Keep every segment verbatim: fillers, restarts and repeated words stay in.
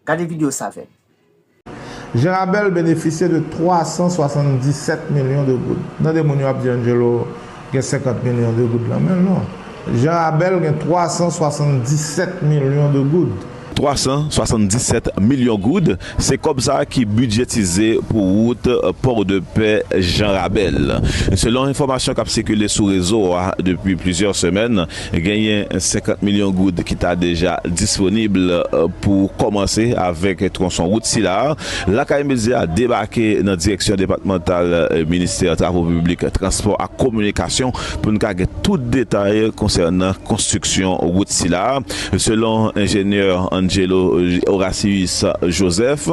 Gade videyo sa avè m. Jean Rabel benefisye de twa san swasanndisèt milyon de goud. Tande moun yo ap di Angelo gen senkant milyon de goud nan men l, non. Jean Rabel gen twa san swasanndisèt milyon de goud. Twa san swasanndisèt milyon goud, se kòb sa a ki bidjetize pou wout Pòdepè Jean Rabel. Selon enfòmasyon k ap sikile sou rezo a depi plizyè semèn, genyen senkant milyon goud ki ta deja disponib pou kòmanse avèk twonson wout sila a. Lakay Medya debake nan direksyon depatmantal ministè travo piblik, transpò ak kominikasyon pou n ka gen tout detay konsènan konstriksyon wout sila a. Selon enjenyè Angelo Horacius Joseph,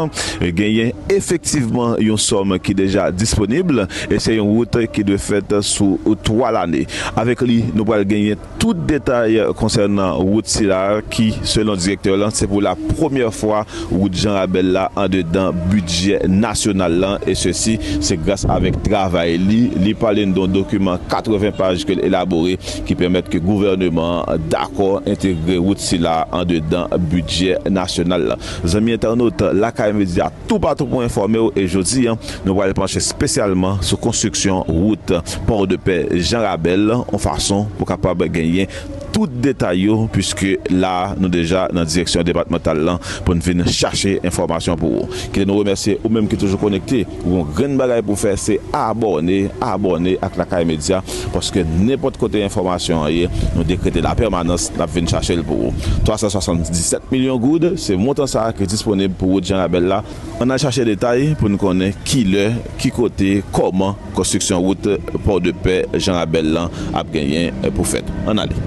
genyen efektivman yon sòm ki deja disponib e se yon wout ki dwe fèt sou twa lane. Avèk li, nou pral genyen tout detay konsènan wout sila ki, selon direktè lan, se pou la premyè fwa wout Jan Rabèl la andedan bidjè nasyonal lan, e sesi se gras avèk travay li. Li pale n de yon dokiman katreven paj ke l elabore ki pèmèt ke gouvèneman an dakò entegre wout sila andedan bidjè nasyonal lan. Zanmi entènot Lakay Medya, toupatou pou enfòme w, e jodi a, nou pral panche espesyalman sou konstriksyon wout Pòdepè Jan Rabèl, yon fason pou kapab genyen tout detay yo, piske la a, nou deja nan direksyon depatmantal lan pou n vin chache enfòmasyon pou ou. Kite nou remèsye ou menm ki toujou konekte. Ou gon grenn bagay pou fè, se abòne, abòne ak Lakay Medya, paske nenpòt kote enfòmasyon an ye, nou dekrete la pèmanans, n ap vin chache l pou ou. Twa san swasanndisèt milyon goud, se montan sa a ki disponib pou wout Jan Rabèl la. Ann al chache detay pou n konnen kilè, ki kote, kòman konstriksyon wout Pòdepè Jan Rabèl lan ap genyen pou fèt. Ann ale.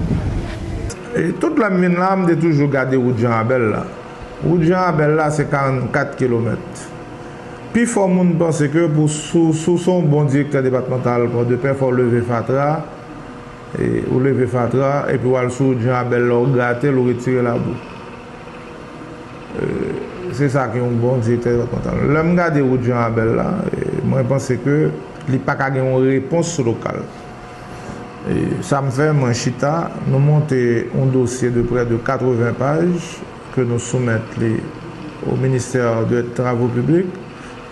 E tout lè m vin la, m te toujou gade wout Jan Rabèl la. Wout Jan Rabèl la se karannkat kilomèt. Pifò moun panse ke pou, si w, si w se yon bon direktè depatmantal Pòdepè, fò w leve fatra, e, ou leve fatra, epi w al sou wout Jan Rabèl la, w grate l, ou retire labou. E, se sa ki yon bon direktè depatmantal. Lè m gade wout Jan Rabèl la, e, mwen panse ke li pa ka gen yon repons lokal. E sa m fè, mwen chita, nou monte yon dosye de près de katreven paj ke nou soumèt li au ministère des Travaux publics.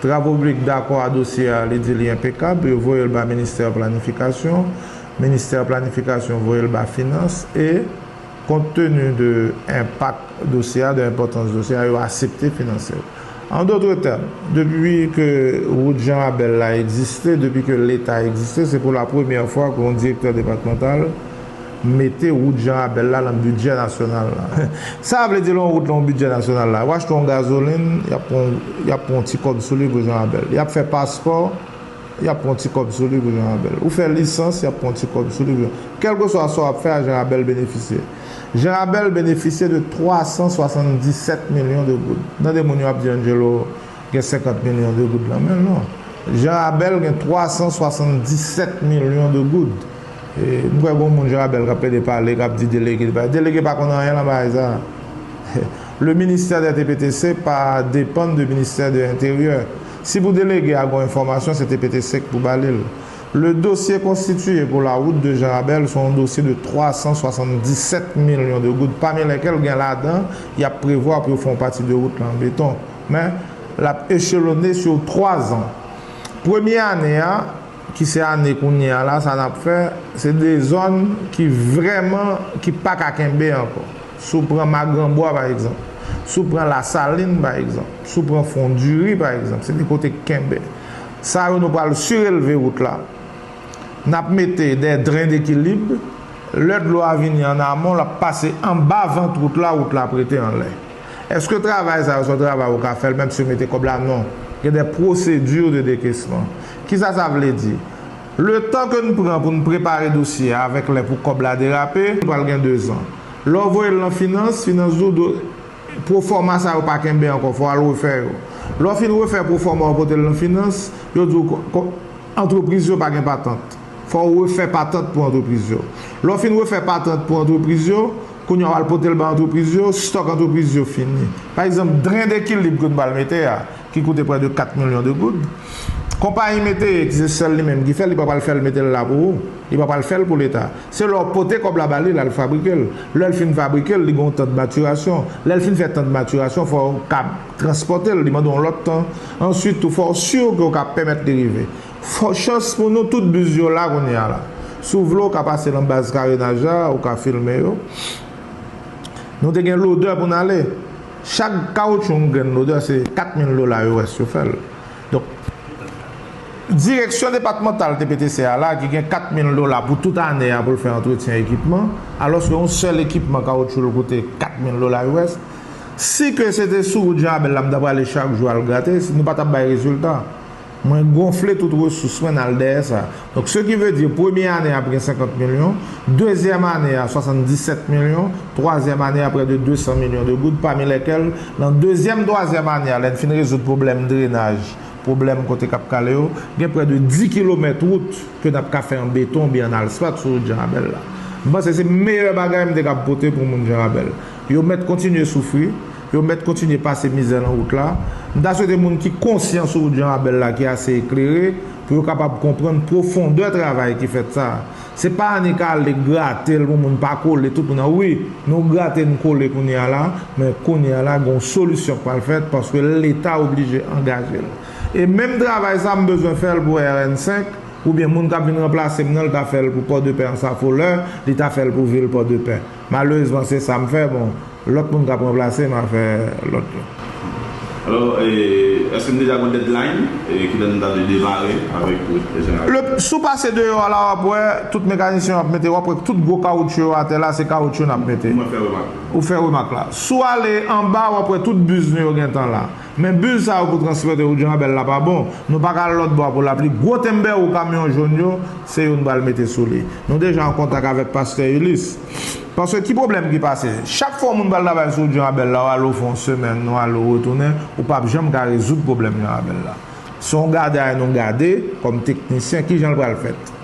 Travaux publics dakò a dosye a, li di li enpekab, yo voye l ba ministè planifikasyon, ministè planifikasyon voye l ba finans, e kont tenu de enpak dosye a, de enpòtans dosye a, yo aksepte finanse l. An dotre tèm, depi ke wout Jan Rabèl la egziste, depi ke Leta egziste, se pou la premyè fwa ke yon direktè depatmantal mete wout Jan Rabèl la nan bidjè nasyonal la. Sa vle di lè yon wout nan bidjè nasyonal la, w achte yon gazolin, y ap pran, y ap pran yon ti kòb sou li pou Jan Rabèl. Y ap fè paspò, y ap pran ti kòb sou li pou Jan Rabèl. Ou fè lisans, y ap pran ti kòb sou li pou Jan. Kèlkeswa sa w ap fè a, Jan Rabèl benefisye. Jan Rabèl benefisye de twa san swasanndisèt milyon de goud. Tande moun yo ap di Angelo gen senkant milyon de goud nan men l, non. Jan Rabèl gen twa san swasanndisèt milyon de goud. E, m kwè gon moun Jan Rabèl k ap plede pale, k ap di delege, delege pa konn anyen nan bagay sa. Le ministère des T P T C pa depann de ministère de Enteryè. Si pou delege a gon enfòmasyon, se T P T C k pou ba li l. Le dossier constitué pour la route de Jean Rabel, se yon dosye de twa san swasanndisèt milyon de goud, pami lèkèl gen ladan, y ap prevwa pou yo fè yon pati de wout la an beton. Men, l ap echelone sou twa zan. Premye ane a, ki se ane kounye a la, sa n ap fè, se de zòn ki vrèman, ki pa ka kenbe ankò. Si w pran Magranbwa, pa egzanp, si w pran Lasalin, pa egzanp, si w pran Fondiri, pa egzanp, se de kote k kenbe. Sa yo, nou pral sirelve wout la. N ap mete de dren dekilib. Lè dlo a vini an amon, l ap pase anba vant wout la, wout la ap rete anlè. Èske travay sa yo se yon travay ou ka fè l menm si yo mete kòb la? Non. Gen de pwosedi de dekesman. Kisa sa vle di? Letan ke n pran pou n prepare dosye a avèk lè pou kòb la derape, nou pral gen dezan. Lè w voye l nan finans, finans di w do, pwofòma sa yo pa kenbe ankò, fò w al refè yo. Lè w fin refè pwofòma w pote l nan finans, yo di w ko, ko, antrepriz yo pa gen patant. Fò w refè patant pou antrepriz yo. Lè w fin refè patant pou antrepriz yo, kounye a w al pote l ba antrepriz yo, stòk antrepriz yo fini. Pa egzanp, dren dekilib ke n pral mete a, ki koute prè de kat milyon de goud, Konpayi Meteyè, ki se sèl li menm ki fè l, li pa pral fè l mete l la pou ou. Li pa pral fè l pou Leta. Se lè w pote kòb la ba li, l al fabrike l. Lè l fin fabrike l, li gen yon tan de matirasyon. Lè l fin fè tan de matirasyon, fò w ka transpòte l, li mande yon lòt tan. Answit tou, fò w si ke w ka pèmèt li rive. Fò, chans pou nou, tout bis yo la kounye a la. Si w vle, w ka pase nan baz karenaj la, ou ka filme yo. Nou te gen lodè pou n ale. Chak kawoutchou yon grenn lodè, se kat mil dola U S yo fè l. Donk, direksyon depatmantal T P T C a la, ki gen kat mil dola pou tout ane a pou l fè antretyen ekipman, alòske yon sèl ekipman kawoutchou l koute kat mil dola U S. Si ke se te sou wout Jan Abèl la, m ta prale chak jou al grate, nou pa t ap bay rezilta. Mwen gonfle tout resous mwen, n al dèyè sa. Donk, ce qui veut dire, premye ane a ap gen senkant milyon, dezyèm ane a, swasanndisèt milyon, twazyèm ane a, près de deux cents millions de goud, pami lèkèl, nan dezyèm, twazyèm ane a, lè n fin rezoud pwoblèm drenaj, pwoblèm kote k ap kale yo, gen près de dis kilomèt wout ke n ap ka fè an beton oubyen an asfalt sou wout Jan Abèl la. M panse se meyè bagay m te kab pote pou moun Jan Abèl. Yo mèt kontinye soufri, yo mèt kontinye pase mizè nan wout la. M ta swete moun ki konsyan sou wout Jan Abèl la, ki ase eklere, pou yo kapab konprann pwofondè travay ki fèt sa. Se pa annik ale grate l pou moun pa kole, tout moun an, wi, nou grate, n kole kounye a la, men kounye a la, gen yon solisyon k pral fèt, paske Leta oblije angaje l. E menm travay sa, m bezwen fè l pou R N senk, oubyen moun k ap vin ranplase m nan, l ta fè l pou Pòdepè, Ansa Folè, li ta fè l pou vil Pòdepè. Malerezman, se sa m fè, bon, lòt moun k ap ranplase m a fè lòt yo. Alò, e, èske n deja gen deadline, e, kilè n ta dwe demare avèk wout Jan Abèl? Le, si w pase deyò a la, w ap wè tout mekanisyen yo ap mete, w ap wè tout gwo kawoutchou yo atè la, se kawoutchou n ap mete. Mwen fè remak. Ou fè remak la. Si w ale anba, w ap wè tout bis nou yo gentan la. Men bis sa yo pou transpòte wout Jan Abèl la pa bon. Nou pa ka al lòt bò a pou lapli. Gwo tenbè ou kamyon jòn yo, se yo n pral mete sou li. Nou deja an kontak avèk pastè Ulysse. Paske ki pwoblèm ki pase? Chak fwa yon moun pral travay sou wout Jan Abèl la, w ale w fè yon semèn, w ale w retounen, ou p ap janm ka rezoud pwoblèm Jan Abèl la. Se yon gade a nou gade, kòm teknisyen, ki jan l pral fèt?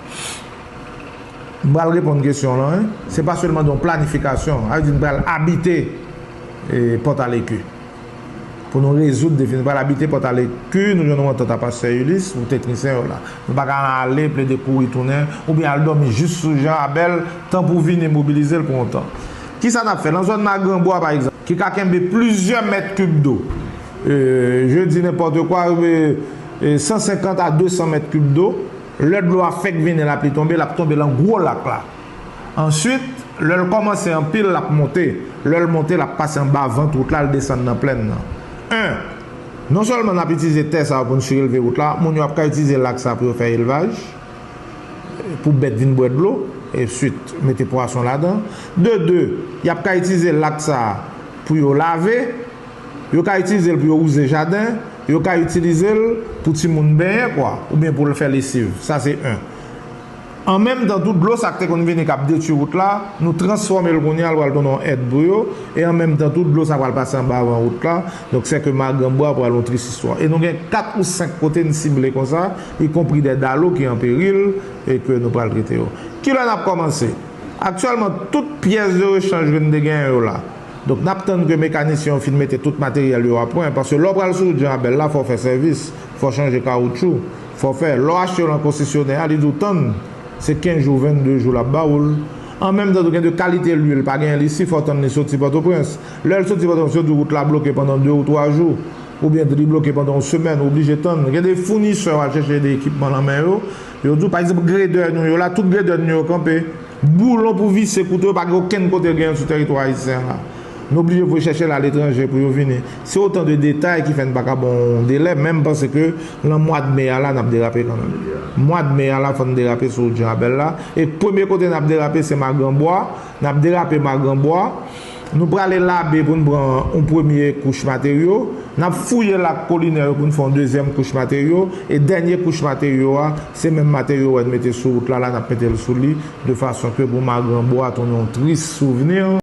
M pral reponn kesyon w lan, wi. Se pa sèlman de yon planifikasyon, sa vle di n pral abite, e, Pòtaleku. Pou nou rezoud defini, pral abite Pòtaleku, nou jwenn yon antant a pastè Ulysse, pou teknisyen yo la. Nou pa ka ale plede kouri tounen, oubyen al dòmi jis sou Jan Abèl, tan pou vini mobilize l pou yon tan. Kisa n ap fè? Nan zòn Magranbwa, pa egzanp, ki ka kenbe plizyè mèt kib dlo, e, je dis n'importe quoi, e, e, san senkant a de san mèt kib dlo, lè dlo a fèk vini, lapli tonbe, l ap tonbe lan gwo lak la. Answit, lè l kòmanse anpil, l ap monte. Lè l monte, l ap pase anba vant wout la, l desann nan plèn nan. En, non sèlman n ap itilize tè sa yo pou n sirelve wout la, moun yo ap ka itilize lak sa pou yo fè elvaj, pou bèt vin bwè dlo, e swit mete pwason ladan. De de, y ap ka itilize lak sa pou yo lave, yo ka itilize l pou yo wouze jaden, yo ka itilize l pou timoun benyen, kwa, oubyen pou l fè lesiv. Sa se en. An menm tan tou, dlo sa k te konn vini k ap detwi wout la, nou transfòme l kounye a, l pral tounen yon èd pou yo, e an menm tan tou, dlo sa pral pase anba van wout la, donk sèke Magranbwa pral yon tris istwa. E nou gen kat ou senk kote n sible konsa, ikonpri dè dalo ki an peril, e ke nou pral trete yo. Kilè n ap kòmanse? Aktyèlman, tout pyès de rechanj ke n te genyen yo la, donk, n ap tann ke mekanisyen yo fin mete tout materyèl yo a pwen, paske lè w pral sou wout Jan Abèl la, fò w fè sèvis, fò w chanje kawoutchou, fò w fè, lè w achte yo nan konsesyonè a, li di w tann, se kenz jou, vennde jou l ap ba w l. An menm tan tou, gen de kalite lwil, pa genyen l isi, fò w tann li soti Pòtoprens. Lè l soti Pòtoprens, yo di w wout la bloke pandan de ou twa jou, oubyen li bloke pandan yon semèn, ou oblije tann. Gen de founisè w al chèche de ekipman nan men yo, yo di w, pa egzanp, gredè nou yo la, tout gredè nou yo kanpe. Boulon pou vise kouto yo pa gen okenn kote yo genyen sou tèritwa ayisyen an la. Nou oblije voye chèche l aletranje pou yo vini. Se otan de detay ki fè n pa ka ba w yon delè, men m panse ke lan mwa d me a la, n ap derape kanmenm. Mwa d me a la, fò n derape sou wout Jan Abèl la. E premye kote n ap derape, se Magranbwa. N ap derape Magranbwa. Nou prale Labe pou n pran yon premye kouch materyo. N ap fouye lak Kolinè yo pou n fè yon dezyèm kouch materyo. E dènye kouch materyo a, se menm materyo w wè n mete sou wout la, la n ap mete l sou li, de fason ke pou Magranbwa tounen yon tris souvni.